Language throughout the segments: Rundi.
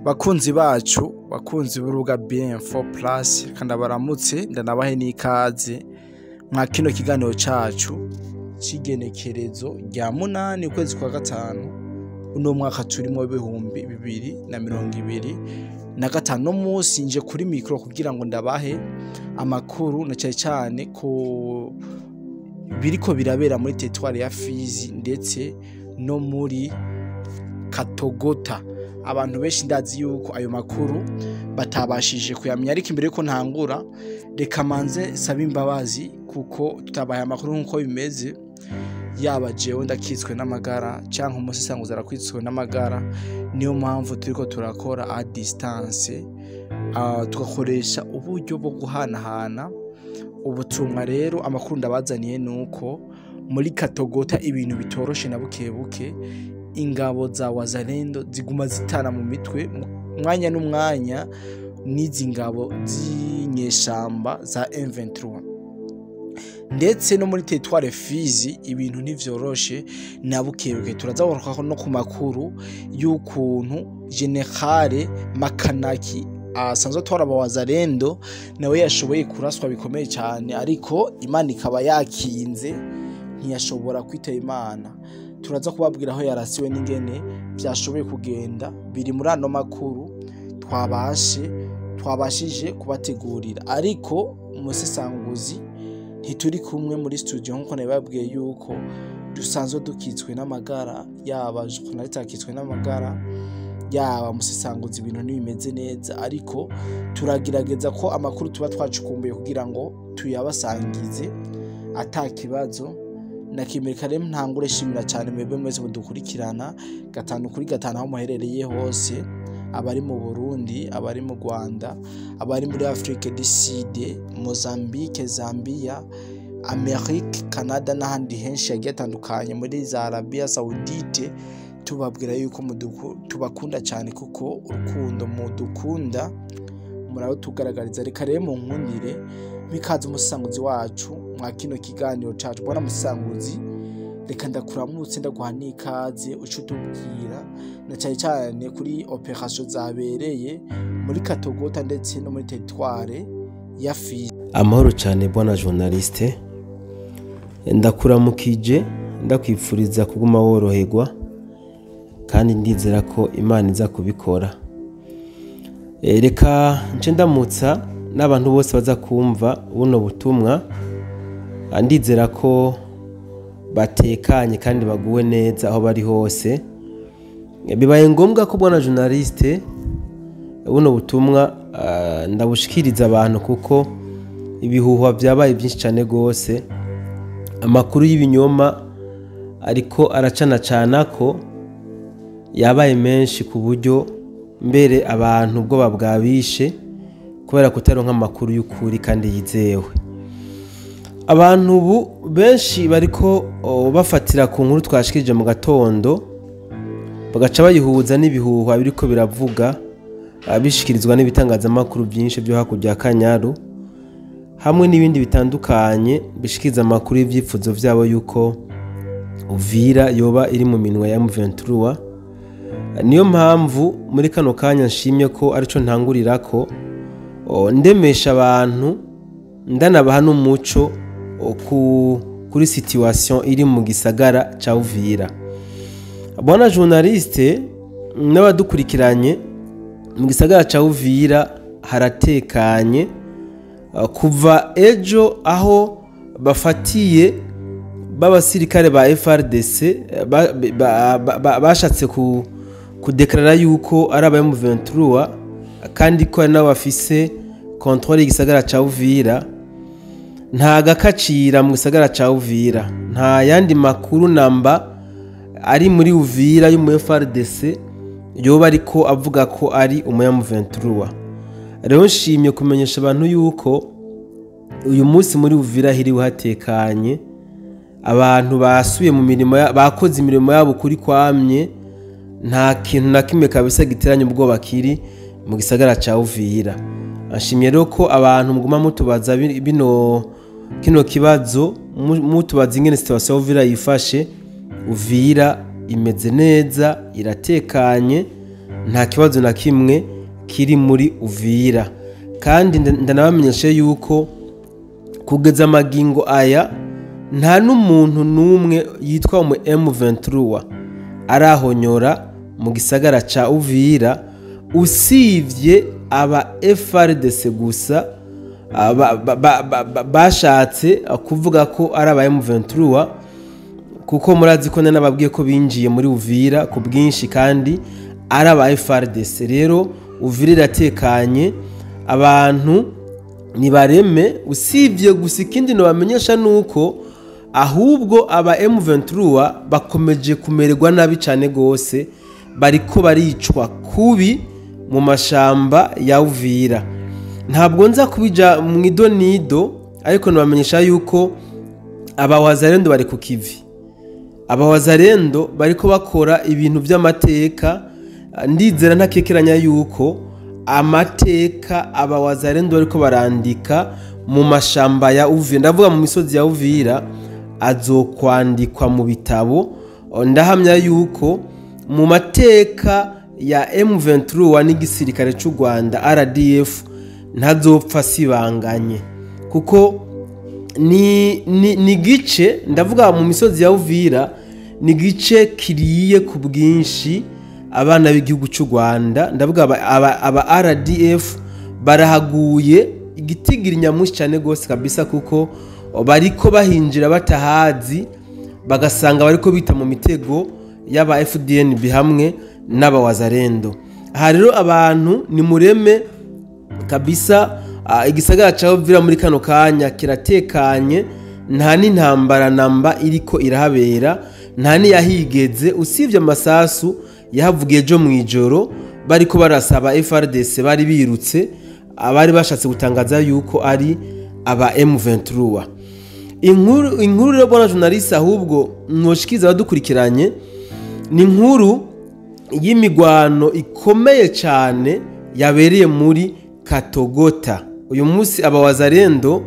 Bakunzi bacu, bakunzi b'urubuga BM4 Plus, kandi baramutse, ndanabahe n'ikaze mwa kino kiganiro cacu c'igenekerezo rya 8 ukwezi kwa 5 uno mwaka turimo 2025. No munsi nje kuri micro kugira ngo ndabahe amakuru na cyane cyane ko biriko birabera muri territoire ya Fizi ndetse no muri Katogota. Abantu benshi ndazi yuko ayo makuru batabashije kuyamenya, ariko imbere yuko ntangura reka manze sabe imbabazi kuko tutabaye amakuru nkuko bimeze. Yaba jewe ndakitswe n'amagara canke umusisanguzi arakwitswe n'amagara, niyo mpamvu turiko turakora à distance, tugakoresha uburyo bwo guhanahana ubutumwa. Rero amakuru ndabazaniye nuko muri Katogota ibintu bitoroshe na bukebuke. Ingabo za Wazalendo ziguma zitana mu mitwe mwanya n'umwanya n'izi ngabo z'inyeshamba za M23, ndetse no muri territoire Fizi ibintu ntivyoroshe na bukebuke. Turazagaruka no ku makuru y'ukuntu Generale Makanaki asanzwe atwara aba Wazalendo nawe yashoboye kuraswa bikomeye cyane, ariko Imana ikaba yakinze ntiyashobora kwitaba Imana. Turaza kubabwira aho yarasiwe n'ingene byashoboye kugenda, biri muri ano makuru twabashije kubategurira. Ariko umusesanguzi ntituri kumwe muri studio nkuko nabibabwiye yuko dusanzwe dukitswe n'amagara, yaba journaliste akitswe n'amagara, yaba musesanguzi, ibintu ntibimeze neza, ariko turagerageza ko amakuru tuba twacukumbuye kugira ngo tuyabasangize ata kibazo na kimwe. Rero ntangure shimira cyane mwebwe mwese mudukurikirana 5 kuri 5 aho muherereye hose, abari mu Burundi, abari mu Rwanda, abari muri Afrique du Sud, Mozambique, Zambia, Amerique, Canada n'ahandi henshi hagiye hatandukanye muri za Arabia Saoudite. Tubabwira yuko tubakunda cyane kuko urukundo mudukunda murarutugaragariza. Reka rero mu nkundire mikaze umusanguzi wacu mwa kino kiganiro cacu. Bwana musanguzi, reka ndakuramutse, ndaguha n'ikaze, uce utubwira na cyane cyane kuri opération zabereye muri Katogota ndetse no muri territoire ya Fizi. Amahoro cyane bwana journaliste, ndakuramukije, ndakwifuriza kuguma woroherwa kandi ndizera ko Imana iza kubikora. Reka nce ndamutsa n'abantu bose baza kumva buno butumwa, ndizera ko batekanye kandi baguwe neza aho bari hose. Bibaye ngombwa ko bwana journaliste buno butumwa ndabushikiriza abantu kuko ibihuhwa byabaye byinshi cyane gose, amakuru y'ibinyoma ariko aracana cana ko yabaye menshi ku buryo mbere abantu ubwoba bwabishe kubera kutaronka amakuru y'ukuri kandi yizewe. Abantu ubu benshi bariko bafatira ku nkuru twashikirije mu gatondo bagaca bayihuza n'ibihuhwa biriko biravuga bishikirizwa n'ibitangazamakuru byinshi byo hakurya ya Kanyaru hamwe n'ibindi bitandukanye bishikiriza amakuru y'ivyifuzo vyabo yuko Uvira yoba iri mu minwe ya M23. Niyo mpamvu muri kano kanya nshimye ko arico ntangurirako ndemesha abantu, ndanabaha n'umuco kuri situation iri mu gisagara ca Uvira. Bwana journaliste n'abadukurikiranye, mu gisagara ca Uvira haratekanye kuva ejo aho bafatiye b'abasirikare ba FRDC bashatse kudeklarara yuko ari aba M23 kandi ko ari nabo bafise contrôle y'igisagara ca Uvira. Nta gakacira mu gisagara ca Uvira, nta yandi makuru namba ari muri Uvira y'umu FRDC yoba ariko avuga ko ari umu M23. Rero nshimye kumenyesha abantu yuko uyu munsi muri Uvira hiriwe hatekanye, abantu basubiye mu mirimo, bakoze imirimo yabo kuri kwamye, nta kintu na kimwe kabisa giteranye ubwoba kiri mu gisagara ca Uvira. Nshimye rero ko abantu muguma mutubaza bino kino kibazo, mutubaza ingene situation ya Uvira yifashe. Uvira imeze neza, iratekanye. Nta kibazo na kimwe kiri muri Uvira. Kandi ndanabamenyeshe yuko kugeza amagingo aya nta n'umuntu n'umwe yitwa mu M23 arahonyora mu gisagara ca Uvira, usivye aba FARDC gusa bashatse kuvuga ko ari aba M23, kuko murazi ko nababwiye ko binjiye muri Uvira ku bwinshi kandi ari aba FARDC. Rero Uvira iratekanye, abantu nibareme. Usibye gusa ikindi nobamenyesha nuko ahubwo aba M23 bakomeje kumererwa nabi cyane gose, bariko baricwa kubi mu mashamba ya Uvira. Ntabwo nza kubija mu idonido, ariko nobamenyesha yuko aba Wazalendo bari ku kivi. Aba Wazalendo bariko bakora ibintu by'amateka. Ndizera ntakekeranya yuko amateka aba Wazalendo bariko barandika mu mashamba ya Uvira, ndavuga mu misozi ya Uvira, azokwandikwa mu bitabo. Ndahamya yuko mu mateka ya M23 n'igisirikare cy'u Rwanda RDF ntazopfa sibanganye, kuko ni gice, ndavuga mu misozi ya Uvira, ni gice kiriye ku bwinshi abana b'igihugu cy'u Rwanda. Ndavuga aba RDF barahaguye igitigiri nyamushi cyane gose kabisa, kuko bariko bahinjira batahazi, bagasanga bariko bita mu mitego y'aba FDNB hamwe n'aba Wazalendo. Aha rero abantu ni mureme kabisa. Igisagara ca Uvira muri kano kanya kiratekanye, nta n'intambara namba iriko irahabera, nta n'iyahigeze, usibye amasasu yahavugiye ejo mu ijoro bariko barasaba FARDC bari birutse, abari bashatse gutangaza yuko ari aba M23. Inkuru rero bwana journaliste, ahubwo mwoshikiza abadukurikiranye, ni inkuru y'imigwano ikomeye cyane yabereye muri Katogota. Uyu munsi aba Wazalendo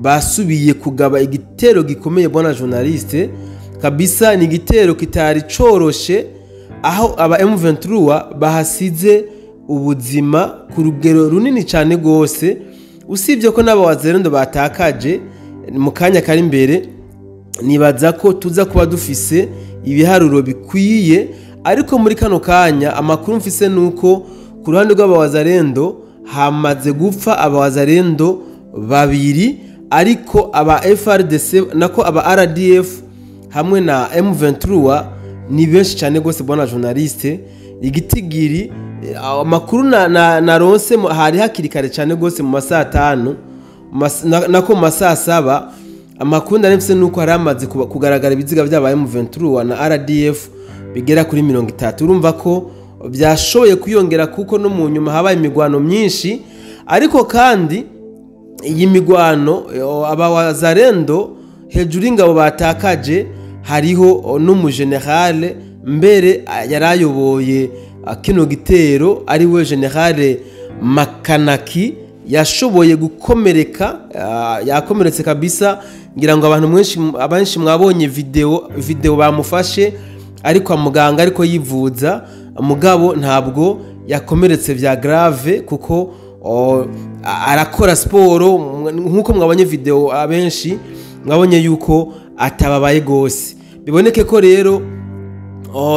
basubiye kugaba igitero gikomeye bwana journaliste kabisa. Ni igitero kitari coroshe, aho aba M23 bahasize ubuzima ku rugero runini cyane gose, usibye ko n'aba Wazalendo batakaje. Mu kanya kari imbere nibaza ko tuza kuba dufise ibiharuro bikwiye, ariko muri kano kanya amakuru mfise nuko ku ruhande rw'aba Wazalendo hamaze gupfa aba Wazalendo 2, ariko aba FARDC nako aba RDF hamwe na M23 ni benshi cyane gose bwana journaliste. Igitigiri amakuru na ronse hari hakiri kare cyane gose mu masaha 5 nako mu masaha 7, amakuru nari nuko hari amaze kugaragara ibiziga by'aba M23 na RDF bigera kuri 30. Urumva ko byashoboye kwiyongera kuko no mu nyuma habaye imigwano myinshi, ariko kandi iyi migwano aba Wazalendo hejuru ingabo batakaje hariho n'umugenerale mbere yarayoboye kino gitero, ari we generale Makanaki, yashoboye gukomereka, yakomeretse kabisa. Ngira ngo abantu abenshi mwabonye video bamufashe ari kwa muganga ariko yivuza, mugabo ntabwo yakomeretse vya grave kuko arakora siporo nkuko mwabonye video, abenshi mwabonye yuko atababaye gose. Biboneke ko rero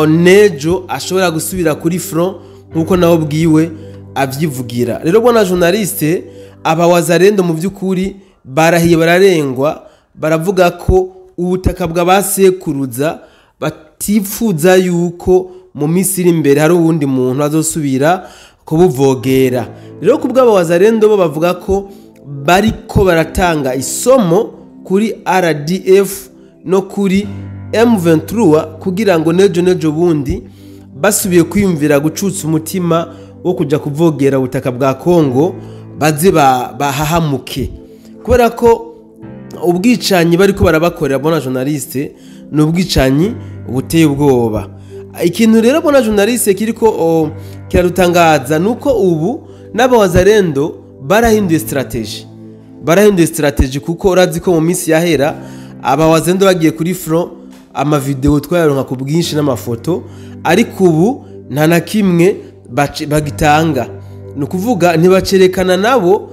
nejo ashobora gusubira kuri front nkuko nawe bwiwe avyivugira. Rero bwana journaliste, aba Wazalendo mu byukuri barahiye bararengwa, baravuga ko ubutaka bw'abasekuruza batifuza yuko mu minsi iri imbere hari uwundi muntu azosubira kubuvogera. Rero kubw'aba Wazalendo bo bavuga ko bariko baratanga isomo kuri RDF no kuri M23 kugira ngo nejo bundi basubiye kwiyumvira gucutsa umutima wo kuja kuvogera ubutaka bwa Kongo, baze bahahamuke, kubera ko ubwicanyi bariko barabakorera bona journaliste ni ubwicanyi buteye ubwoba. Ikintu rero bona journaliste kiriko kirarutangaza nuko ubu n'aba Wazalendo barahinduye strategy, kuko urazi ko mu minsi yahera aba Wazalendo bagiye kuri front ama video twayaronka ku bwinshi n'amafoto, ariko ubu nta na kimwe bagitanga. Ni ukuvuga ntibacerekana nabo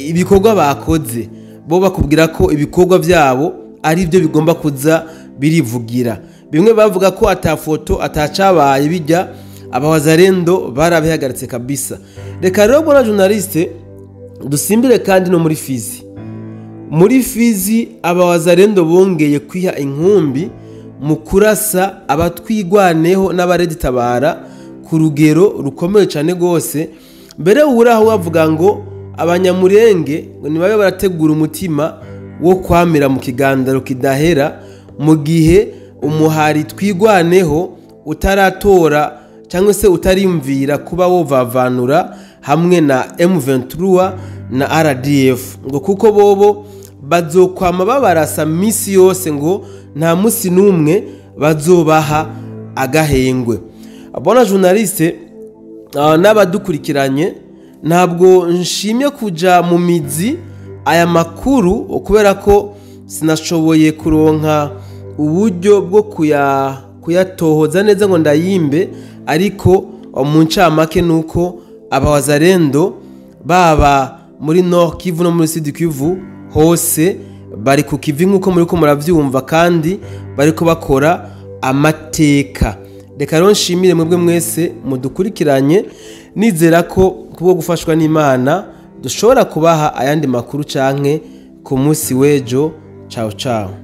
ibikorwa bakoze, bo bakubwira ko ibikorwa byabo ari byo bigomba kuza birivugira. Bimwe bavuga ko ata foto atacabaye bijya, abawazarendo barabihagaritse kabisa. Reka rero bona journaliste dusimbire kandi no muri Fizi. Muri Fizi abawazarendo bongeye kwiha inkumbi mu kurasa abatwigwaneho n'abareditabara ku rugero rukomeye cyane gose. Mbere uraho bavuga ngo abanyamurenge ngo nibabe barategura umutima wo kwamira mu kigandaro kidahera mu gihe umuhari twigwaneho utaratora cyangwa se utarimvira kuba wovavanura hamwe na M23 na RDF, ngo kuko bobo bazokwama babarasa misi yose, ngo nta musi n'umwe bazobaha agahengwe. Bona journaliste n'abadukurikiranye, ntabwo nshimye kuja mu mizi aya makuru kubera ko sinashoboye kuronka uburyo bwo kuyatohoza neza ngo ndayimbe, ariko mu ncamake nuko abawazarendo baba muri Nord Kivu no muri Sud Kivu hose bari ku kivi nkuko muri ko muravyumva, kandi bariko bakora amateka. Reka rero nshimire mwebwe mwese mudukurikiranye, nizera ko kubwo gufashwa n'Imana dushobora kubaha ayandi makuru canke ku munsi w'ejo. Ciao ciao.